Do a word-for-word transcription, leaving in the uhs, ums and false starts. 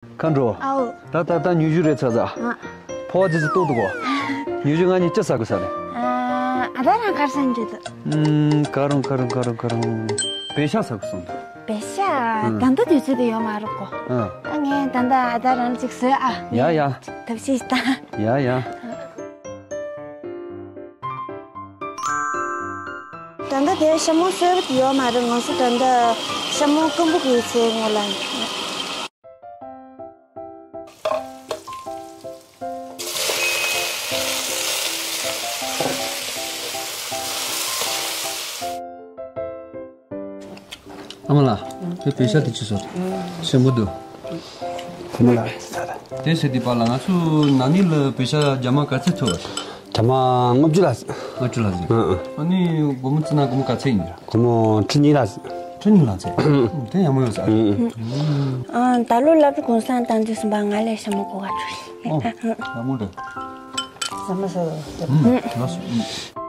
མཁའ་འགྲོ། ཨའོ། ད་ད་ད་ཉུ་ཞུ་རེད་ཚ་ཚ། ཨ། ཕོ་བ་ཙི་ཙི་ཏོག་ཏོག་གོ། ཉུ་ཞུ་ང་གཉིས་ཅི་ཟ་དགོས་ས་རེད། ཨ་ཨ་ད་རང་གར་སང་འཇུ་དོ། ཨུམ། ག་རུང་ག་རུང་ག་རུང་ག་རུང་། བེ་ཤ་ཟ་དགོས་སོང་། བེ་ཤ། ཨུམ། ད་ལྟ་དུས་ཚོད་དུ་ཡོད་མ་རེད་གོ། ཨ། ད་ངས་ད་ལྟ་ཨ་ད་རང་ཅིག་བཟོས་ཨ། ཡ་ཡ། ཐབས་ཤེས་ད། ཡ་ཡ། ད་ལྟ་དེ་ཤ་མོ་སོས་པ་དེ་ཡོད་མ་རེད། ང་ཚོ་ད་ལྟ་ཤ་མོ་སྐམ་པོ་གི་ཚེ་ངོ་ལ། ཨ་མ་ལགས། ཁྱོད་བེ་ཤ་དེ་ཅི་བཟོ། ཆེན་པོ་འདུག་ཨ་མ་ལགས། དེ་ཟེར་དུས་པ་ལ་ང་ཚོ་ན་ནིང་ལ་བེ་ཤ་རྒྱ་མ་ག་ཚད་ཐུབ། རྒྱ་མ་ལྔ་བཅུ་ལ་ཟིན། ལྔ་བཅུ་ལ་ཟིན། ཨ་ཨ། ཨ་ནི་སྒོར་མོ་བརྩིས་ན་སྒོར་མོ་ག་ཚད་ཡིན། སྒོར་མོ་ཁྲི་གཉིས་ལ་ཟིན། ཁྲི་གཉིས་ལ་ཟིན། དེ་ཡག་མོ་ཡོད་ས་རེད། ཨ་ད་ལོ་སློབ་གྲྭ་གུང་སེང་བཏང་དུས་ཙམ་པ་ང་ལས་ཤ་མོ་གོ་ག་ཚོད་ཨོ། ཡག་མོ་རེད། ཟ་མ་ཟ། ལགས་སོ།